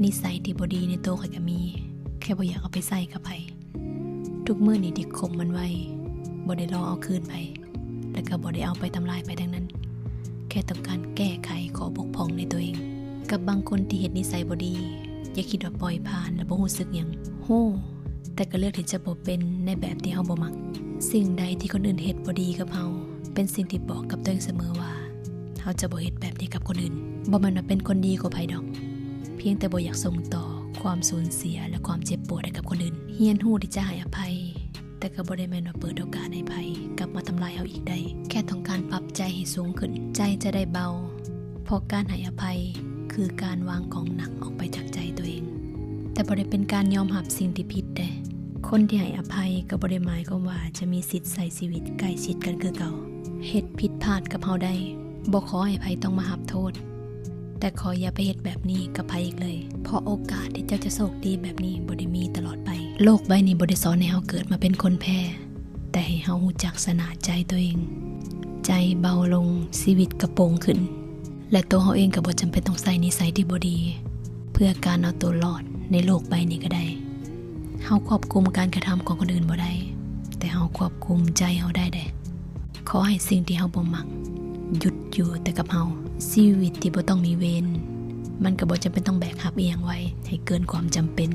ນິໄສທີ່ບໍ່ດີໃນໂຕຂ້ອຍກໍມີ, ແຄ່ບໍ່ຢາກເອົາໄປໃຊ້ກັບໃຜ. ທຸກມື້ນີ້ທີ່ຂົມມັນໄວ້, ບໍ່ໄດ້ລໍເອົາຄືນໃຜ ແລະກໍບໍ່ໄດ້ເອົາໄປທຳລາຍໃຜທັງນັ້ນ, ແຄ່ຕ້ອງການແກ້ໄຂຂໍ້ບົກຜ່ອງໃນຕົວເອງ. ກັບບາງຄົນທີ່ເຮັດນິໄສບໍ່ດີ, ຢ່າຄິດວ່າປ່ອຍຜ່ານແລະບໍ່ຮູ້ສຶກຫຍັງ. ຮູ້, ແຕ່ກໍເລືອກທີ່ຈະບໍ່ເປັນໃນແບບທີ່ເຮົາບໍ່ມັກ. ສິ່ງໃດທີ່ຄົນອື່ນເຮັດບໍ່ດີກັບເຮົາ, ເປັນສິ່ງທີ່ບອກກັບຕົວເອງສະເໝີວ່າ ເຮົາຈະບໍ່ເຮັດແບບນີ້ກັບຄົນອື່ນ. ບໍ່ແມ່ນວ່າເປັນຄົນດີກວ່າໃຜດອກ, ພຽງແຕ່ບໍ່ຢາກສົ່ງຕໍ່ຄວາມສູນເສຍ ແລະ ຄວາມເຈັບປວດໃຫ້ກັບຄົນອື່ນ. ຮຽນຮູ້ທີ່ຈະໃຫ້ອະໄພ, ແຕ່ກໍບໍ່ໄດ້ແມ່ນວ່າເປີດໂອກາດໃຫ້ໃຜກັບມາທຳລາຍເຮົາອີກໄດ້. ແຄ່ຕ້ອງການປັບໃຈໃຫ້ສູງຂຶ້ນ, ໃຈຈະໄດ້ເບົາ, ເພາະການໃຫ້ອະໄພຄືການວາງຂອງໜັກອອກໄປຈາກໃຈຕົວເອງ, ແຕ່ບໍ່ໄດ້ເປັນການຍອມຮັບສິ່ງທີ່ຜິດເດ້. ຄົນທີ່ໃຫ້ອະໄພກໍບໍ່ໄດ້ໝາຍຄວາມວ່າຈະມີສິດໃຊ້ຊີວິດໃກ້ຊິດກັນຄືເກົ່າ. ເຮັດຜິດພາດກັບເຮົາໄດ້, ບໍ່ຂໍໃຫ້ໃຜຕ້ອງມາຮັບໂທດ, ແຕ່ຂໍຢ່າໄປເຮັດແບບນີ້ກັບໃຜອີກເລີຍ, ເພາະໂອກາດທີ່ເຈົ້າຈະໂຊກດີແບບນີ້ບໍ່ໄດ້ມີຕະຫຼອດໄປ. ໂລກໃບນີ້ບໍ່ໄດ້ສອນໃຫ້ເຮົາເກີດມາເປັນຄົນແພ້, ແຕ່ໃຫ້ເຮົາຮູ້ຈັກຊະນະໃຈຕົວເອງ. ໃຈເບົາລົງ, ຊີວິດກໍໂປ່ງຂຶ້ນ, ແລະ ໂຕເຮົາເອງກໍບໍ່ຈຳເປັນຕ້ອງໃຊ້ນິໄສທີ່ບໍ່ດີ ເພື່ອການເອົາໂຕລອດໃນໂລກໃບນີ້ກໍໄດ້. ເຮົາຄວບຄຸມການກະທຳຂອງຄົນອື່ນບໍ່ໄດ້, ແຕ່ເຮົາຄວບຄຸມໃຈເຮົາໄດ້ເດ້. ຂໍໃຫ້ສິ່ງທີ່ເຮົາບໍ່ມັກຢຸດຢູ່ແຕ່ກັບເຮົາ. ຊີວິດທີ່ບໍ່ຕ້ອງມີເວນ, ມັນກໍບໍ່ຈຳເປັນຕ້ອງແບກຮັບອີ່ຫຍັງໄວ້ໃຫ້ເກີນຄວາມຈຳເປັນ.